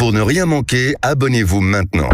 Pour ne rien manquer, abonnez-vous maintenant.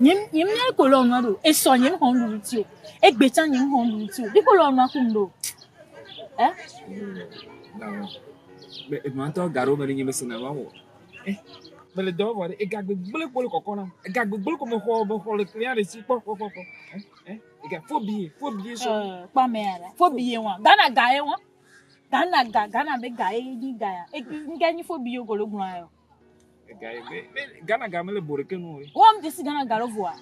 Nye nye mía ko lɔ nua ɖo. Esɔ nye xɔ nuɖuɖu ti o. Egbe tsã nye xɔ nuɖuɖu ti o. Ɖiko lɔ nua kum ɖo. Ɛ? Be enua ŋutɔ ga ɖewo me ɖe nye mesena va wɔ. Eh, mele dɔ vɔ ɖe ega gbegblẽ ko le kɔkɔ nam. Ega gbegblẽ ko mexɔ mexɔ le client ɖe si kpɔ kpɔ kpɔ kpɔ. Eh, eh, ega fo billet fo billet sɔ. Eh, kpɔ ame ya ɖa. Fo billet wa. Ghana ga ye wa. Ghana ga Ghana be ga ye nyi ga ya. E ŋke nyi fo billet ko le gblɔ ya. Ega ye be be Ghana ga mele bo ɖeke nu o. Wɔm desi Ghana ga ɖo voa.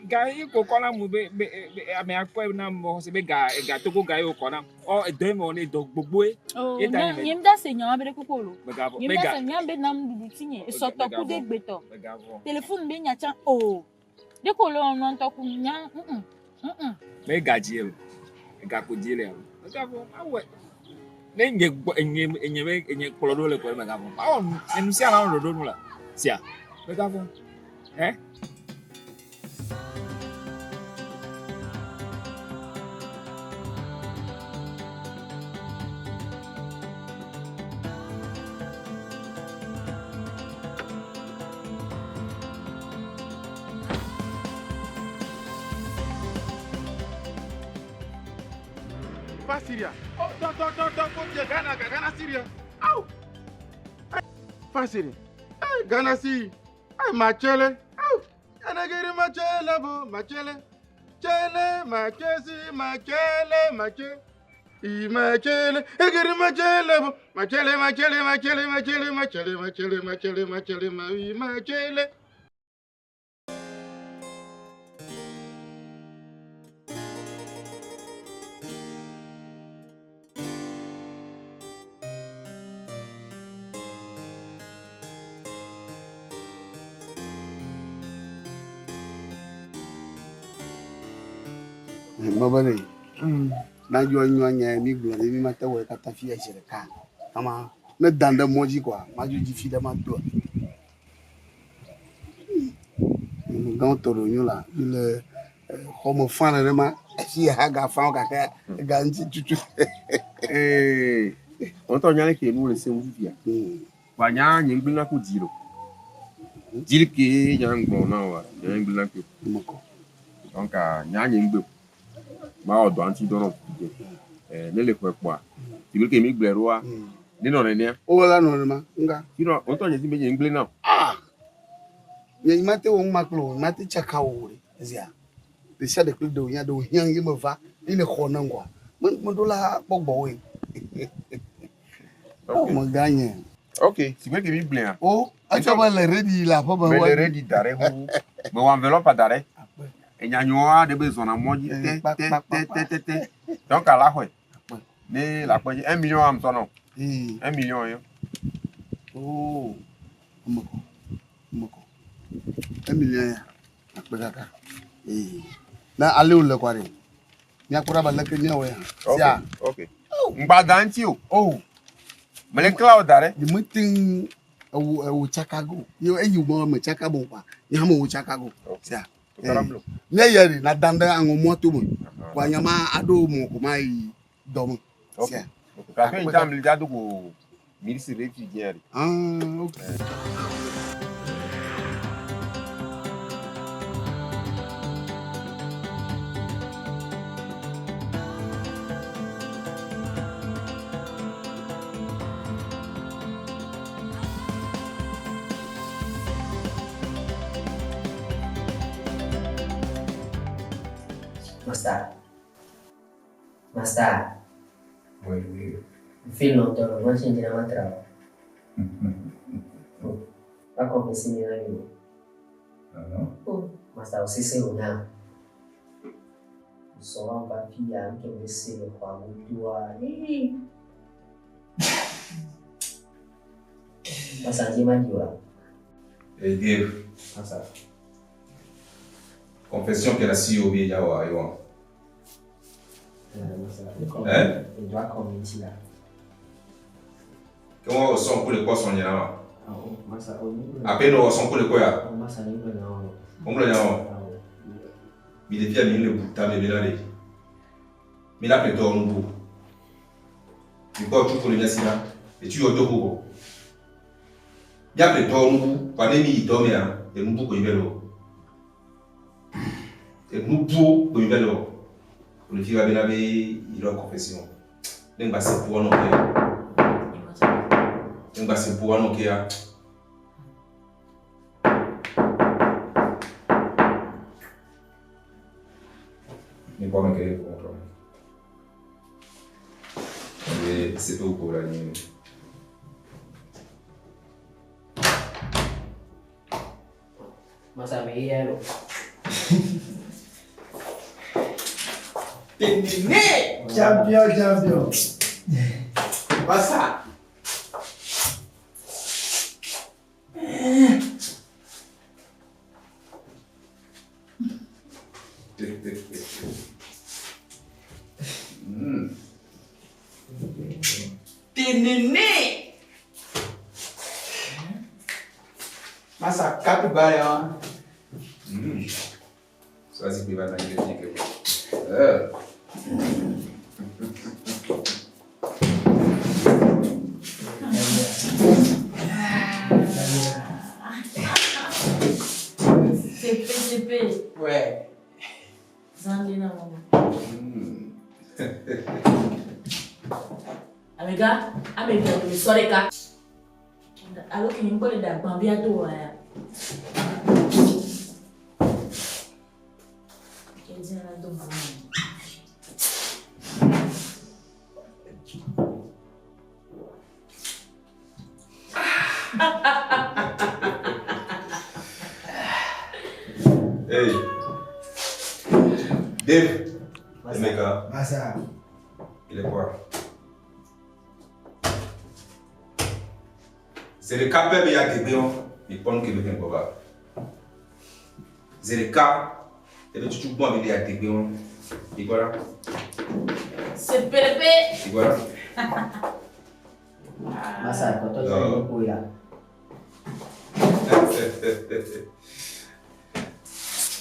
Ga ye ko kɔ nam be be be ame akɔe nam mɔ se be ga ega Togo ga ye wokɔ nam. Ɔ edɔ ye mewɔ ne dɔ gbogboe. Oh, Ye ta nye me. nye mda se nyawa be ɖe koko lo. Megavɔ Nye mda mega se nya be nam ɖuɖu ti nye. Esɔtɔ ku de gbetɔ. Megavɔ. Telefone be nya tsã o. Ɖe ko le ɔnɔ ŋutɔ ku nya. Mm. Mm. Me ga dzi o. Ega ko dzi le o. Megavɔ mawɔe. Ne nye gbɔ enye enye be enye kplɔ ɖo le kɔ megavɔ. Mawɔ nu enu sia nu ɖoɖo nu la. Sia. Megavɔ. Eh? Va Syria. Oh, tɔ tɔ tɔ tɔ ko bie Ghana ga Ghana Syria. Au. Va Syria. Hey, Ghana si. Hey, machele. Au. Anagiri machele bo machele. Chele machesi machele mache. I machele. Egiri machele bo machele machele machele machele machele machele machele machele ma i machele. Mebe ɖe nadzɔ nyɔ nya mi gblɔ ɖe mi mate wɔe katã fi zi ɖeka. Ama ne dan ɖe mɔ dzi koa madzo dzi fi ɖe matoa. Gãwo tɔ ɖo nyo la mi le xɔme fa nenema efi ya ga fa gake ga ŋuti tutu. Ee, ŋutɔ nya leke nu le se ŋu fifia. Wa nya nye ŋgblẽ na ku dzi lo. Dzi ke nya ŋgblɔ na wa nya ŋgblẽ na ku. Mekɔ. Donc nya nye ŋgbe. Ma wɔ dɔ ŋuti dɔ nɔ fifia. Eh, ne le xɔe kpɔa. Ti ke mi gblẽ ɖoa. Ne nɔ nenea. O la nɔ nenema. Nga. Sinon, ŋutɔ nye si be nye ŋgblẽ na. Ah. Nye mate wɔ ŋuma kple o, mate tsaka o ɖe. Ezia. Ɖe sia ɖe kple ɖe nya ɖe hiã ye me va. Ye ne xɔ ne ŋgɔa. Me me ɖo la kpɔ gbɔwoe. O me gã nye. Ok, si be ke mi gblẽa. O, etsɔ be le ready le aƒe me. Me le ready da ɖe xoxo. Me wɔ enveloppe da ɖe. Enya nyɔa ɖe be zɔna mɔ dzi te te te te te te. Donc ala xɔe. Ne la kpɔ dzi 1 million am sɔ nɔ. 1 million yo. Oh, mekɔ, mekɔ. 1 million ya, akpe kaka. Ee. Na ale wòle kɔa ɖe. Míakpɔ ɖa be aleke míawɔe hã. Sia. Ok. Ŋgba da ŋuti o. Oh. Mele kla wo da ɖe. Nye mete ŋu ewo ewo tsaka go. Ye eyi gbɔ me tsaka bo kpa. Nye hã me wo tsaka go. Sia. Ne yɛ ɖe na dan ɖe aŋɔ mɔ to me. Kɔa nye ma aɖo mɔ ko ma yi dɔ me. Sia. Gake ŋdza mli dza do go. Milice réfugiée. Ah, ok. Masta. Masta. Oui, oui. Fil longtemps, moi je suis dans travail. Pas confesser ni rien. Ah non? Oh, Masta aussi c'est au nom. Sɔrɔ va fi ya ŋutɔ be se le xɔa godoa. Masta dzi ma dzi oa. Hey Dave. Masta. Confession que la CEO bi ya wa yo. Masta. Hein? Il doit communiquer là. Comment on sent pour le quoi son yana ma? Ah oh, Masta o ni. À peine on sent pour le quoi ya. Oh, Masta ni me na o. On me le ya. Ah oh. Mi le fia mi le buta me bela le. Mi la pleto on bu. Mi ko tu pour le nyasina. Et tu yo do ko. Mi a pleto on bu, pa ne mi do me ya, e nu bu ko ibelo. E nu bu ko ibelo. Le fia bela be il a confession. Ne ba se pour non ke. Ne ba se pour non ke ya. Ne pas me querer pour Et c'est tout pour la nuit. Masta me iya lo. Champion, champion. Massa. Tenene. Massa, capibara, hein? Ça, c'est plus va dans le Euh. CP, CP. Ouais. Zandi na maman. Amega, amega, me sore ka. Alo kini nkole da gbambia to wa ya. Kedi na do mama. Hey. Dave. Emeka. Massa. Il est quoi? C'est le cas même, il y a des béons. Il prend que le bien baba. C'est le cas. Et le tutu bon, il y a des béons. Et voilà. CP, CP. Et voilà. Masta, kɔtɔ dza ni ko ya.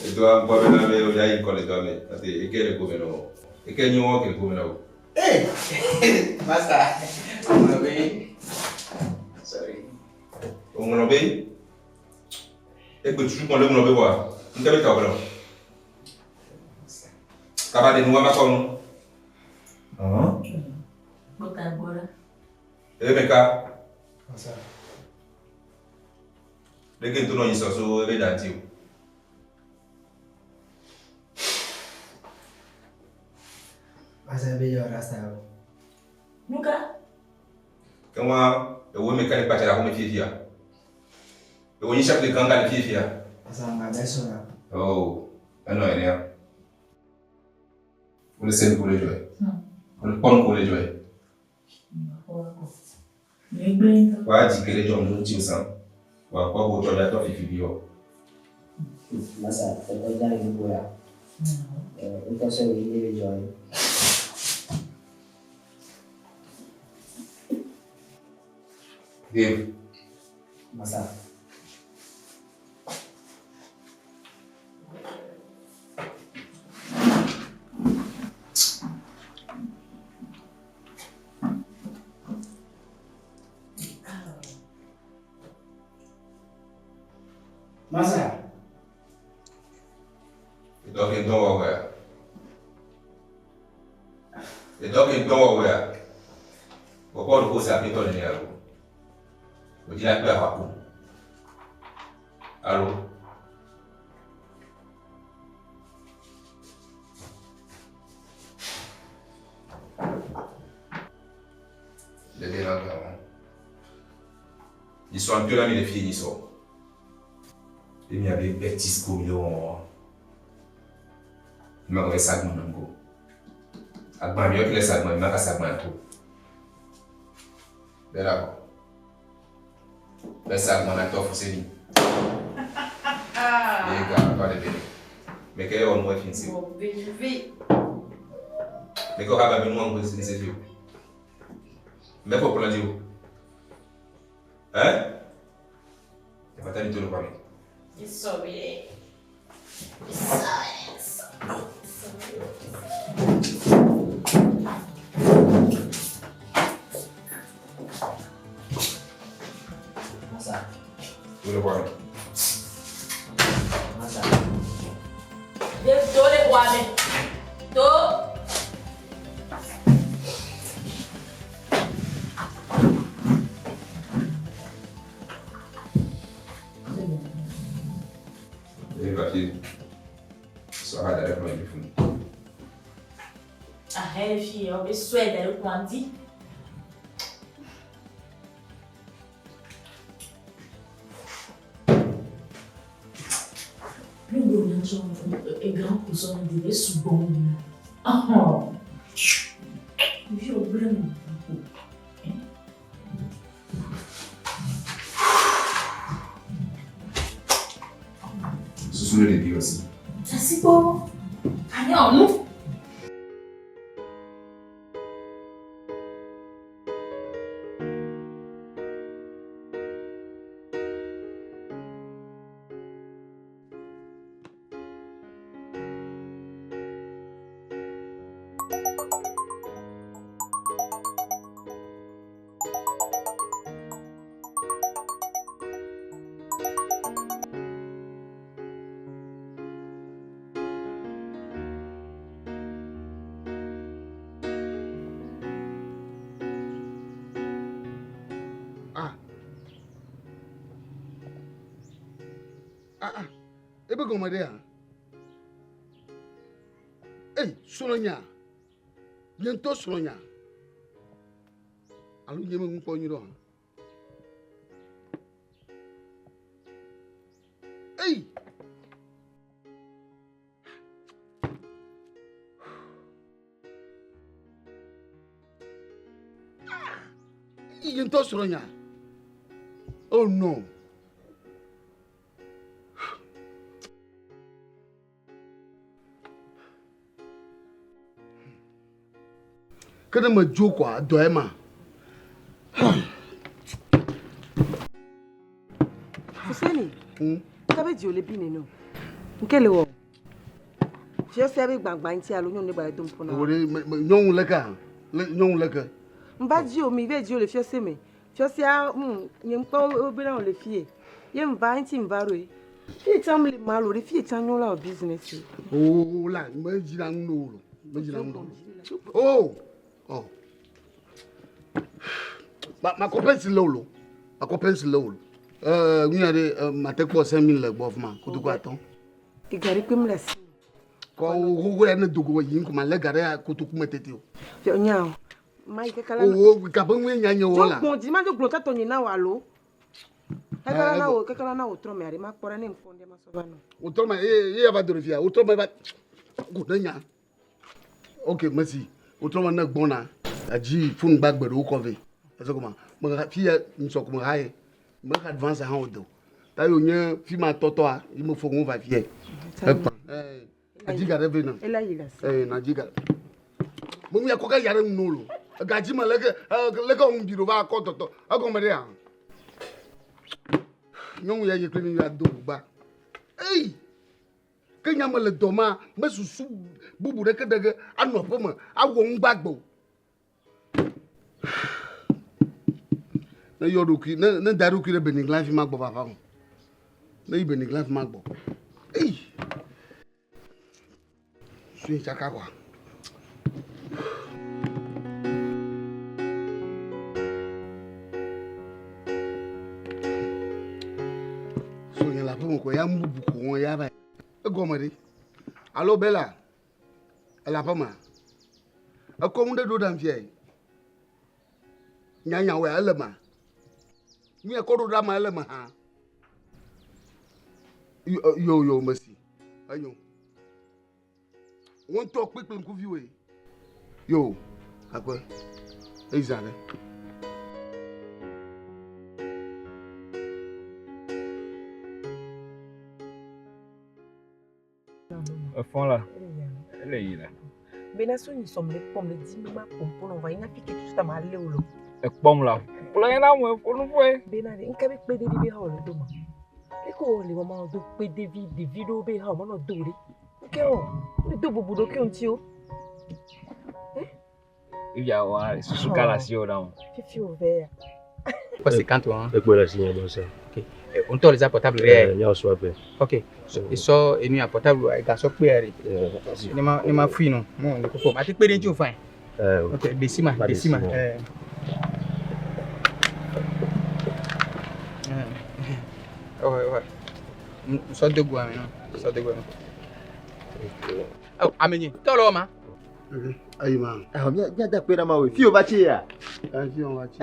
Et toi, moi, je vais aller à l'école, toi, mais et quel est le gouvernement? Et quel est le gouvernement? Hey! Massa. Obe. Sorry. On obéit? Et que tu prends le on quoi? On t'a mis ta blanc. Kaba de nous va comme. Hein? Bota bora. Eh meka, Massa. le que tu non iso so ebe danti. Massa be yo rasta. Nuka. Comment e wo meka ni pa tira ko me fifia. E wo ni chef de ganga ni fifia. Massa nga be sora. Oh, ano ene ya. Wo le sen ko le joy. Wo le pon ko le joy. Megbe. Wa ji kele jom no ji san. Wa ko bo to da to fifi bi o. Masta, kɔtɔ dza ni ko ya. Ŋutɔ sɔ yi ne be dzɔ ye. Dave. Masta. Masa. Edɔ ke dɔ wɔwɔea? Edɔ ke dɔ wɔwɔea? Kpɔkpɔ ɖo ko se aƒetɔ nene alo? Wòdzi la kpe aʋa ku. Alo? Ɖeɖe la gã. Nyisɔ ŋutɔ la mi le fie nyisɔ. Ye mia be bêtise ko mi le wɔwɔ. Mi ma gɔme sagban nam ko. Agban mi yɔ le sagban mi ma ka sagban to. Bɛ la kɔ. Bɛ sagban na tɔ fuse ni. Ye ga pa de bene. Me ke yɔ nu fi nsi. Me ke ha ba be nu an ko nsi fi. Me ko plan di o. Hein? Epata mi tolo kwame. Isobile. Masa. Tolo kwame. Masa. Tole kwame. To. Les papiers. Ça va d'aller pour les fous. Ah, elle fille, on veut souhaiter d'aller pour Andy. Grand cousin de sugbɔ ahɔn vi o gblẽ nu. Susu le ɖevi aussi. Asikpo anyɔ nu. Ah. Ah ah. Ebe gɔme ɖe ya? Ei, srɔ̃nya. Nye ŋutɔ srɔ̃nya. Alo nye me ŋu kpɔ nyuie ɖe oa? Ei! Nye ŋutɔ srɔ̃nya. Oh no. Ke ne medzo koa, dɔ ema. Fuseni, kabe dzi wòle bi nene o. Nke le wɔ. Fiɔsia be gbagba ŋuti alo nyɔnu ɖe gba le dom ƒo na. Wò ɖe nyɔnu leke hã? Nyɔnu leke? Mva dzi o, mi ve dzi o le fiɔse me. Fiɔsia, nye ŋkpɔ wo bena wòle fie. Ye mva ŋuti mva ɖoe. Fie tsã mle ma lo ɖe fie tsã nyo la wɔ business. O la, me dzi la ŋu lo, me dzi la ŋu lo. Oh, oh. Ma ma kɔ pencil le wo lo. Ma kɔ pencil le wo lo. Eh, nu ya ɖe ma te kpɔ 5000 le gbɔ fima, kotoku atɔ̃. Ega ɖe kpe mle asi. Kɔ wo xoxo ya ne dogo yi ŋku ma le ga ɖe kotoku me tete o. Fia nya o. Ma yi kaka la. O gabe ŋue nya nye wo la. Dzo gbɔn dzi ma dzo gblɔ tatɔ nye na wo alo. Kaka la na wo kaka la na wo trɔ me aɖe ma kpɔ ɖa ne ŋkpɔ ɖe ma sɔ va nɔ. O trɔ me ye ye va do ɖe fia. O trɔ me va go ne nya. Ok, merci. O trɔ me ne gbɔna. Adzi fonu gbagbe ɖewo kɔ vɛ. Ese koma. Me fia ŋsɔ ko me ha ye. Me advance hã wo do. Ta yo nye fi ma tɔtɔa, yi me fo ŋu va fie. Ekpa. Eh, adzi ga ɖe vɛ na. Ela yi la si. Eh, na dzi ga. Mo mi akɔ ka ya ɖe ŋu lo. Ga dzi me leke leke ŋu bi ɖo va akɔ tɔtɔ. Egɔme ɖe ya. Nyɔnu ya yi kple mi ya do gba. Ei! Ke nya me le dɔ ma, me susu bubu ɖeke ɖeke anɔ aƒe me awɔ ŋu gbagbe o. Ne yɔ ɖokui, ne ne da ɖokui ɖe Beniglan fi ma gbɔ vava o. Ne yi be ni glan ma gbɔ. Eyi. Sui tsaka kwa. So nye le aƒeme ko ya nu bubu ko wɔm ya va. Egɔme ɖe. Alo Bella, ele aƒemea? Ekɔ nu ɖe ɖo ɖam fiae. Nyanyawoea ele mea? Nu ya kɔ ɖo ɖa ma ele me hã. Yo yo mesi. Enyo. Wo ŋutɔ kpekpe ŋkuviwoe. Yo, akpe. Eyi zã ɖe. Efɔn la, ele yi la. Bena so nyi sɔm le kpɔm le di ma pɔmpɔ nɔ va yina fi ke tutu ta ma le o lo. Ekpɔm la, kplɔ yina mo efo nu fɔe. Bena de nka be kpe devi be ha o le do ma. Eko o le ma do kpe devi devi do be ha o ma no do re. Nke o, mi do bubu do ke ŋuti o. Ivia wa susu kala si o na o. Fifi o ve ya. Quoi, c'est quand toi hein? Ekpe le si nye bon ça. Ok. On t'a les portable rẹ. Nye sɔ pe. Ok. Sɔ enu ya portable ga sɔ kpe re. Ne ma ne ma fui no. Mo le koko. Ma ti kpe de ntsi o fine. Ok, desima, desima. Ouais, ouais. Sɔ de go ame no. Sɔ de go ame. Oh, amenye. Tɔlɔ ma. Ayi ma. Ahɔ mía mía da kpe na ma wo. Fi o va tsi ya. Fi o va tsi.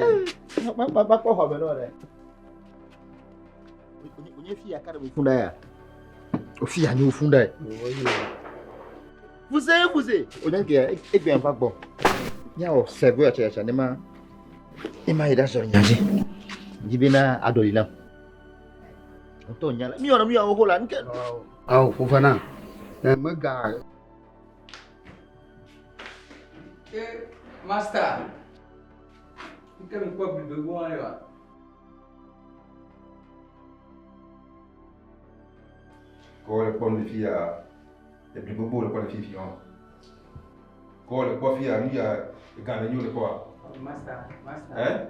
Ma ma ma kpɔ xɔ me nɔ ɖe. Onye fi ya ka ɖe mo fun da ya. O fi ya nye o fun da ye. Fuse fuse. Onye ke egbe ya va gbɔ. Mía wɔ sɛgo ya tsa tsa ne ma ne ma yi ɖa sɔ nya dzi. Dzi be na aɖɔli nam. Ŋutɔ nya la. Mi wɔna nu ya xoxo la. Nke. Awo Fofana. Mega. Ke master. Nke mi kpɔ blibe gbɔ wa wa. Kɔ le kpɔ nu fi ya, ebli gbogbo le kpɔ le fifi hã. Kɔ le kpɔ fi ya, nu ya ega le nyo le kpɔa. Master, master. Eh?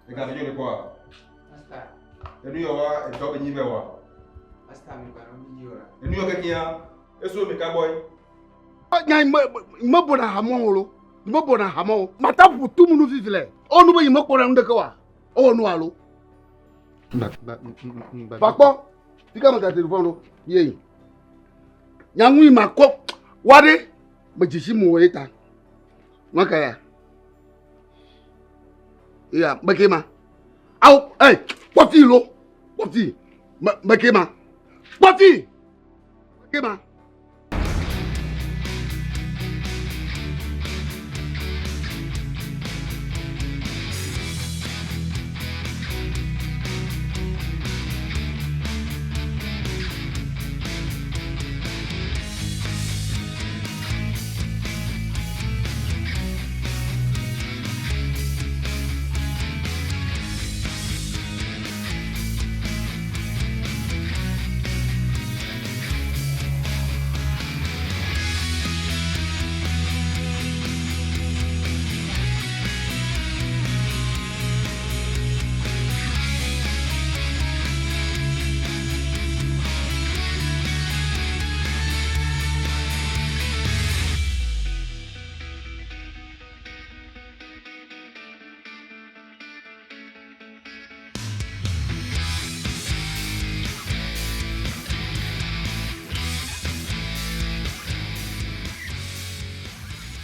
Ega le nyo le kpɔa. Master. Enu yɔ wa edɔ be nyi vɛ wa. Master mi gba no mi yɔ la. Enu yɔ kekeya, eso mi ka gbɔ ye. Nya me me bona hamɔ o lo. Me bona hamɔ o. Mata ƒo tu mu nu fifi le. O nu be yi me kpɔ ɖe nu ɖeke wa. O wɔ nu alo. Va kpɔ. Fika me da telefon ɖo. Ye. Nya ŋui ma kɔ wa ɖe. Me dzesi mu wɔ ye ta. Nua ka ya. Ya meke ma. Awo eh kpɔfi lo. Kpɔfi. Me meke ma. Kpɔfi. Meke ma.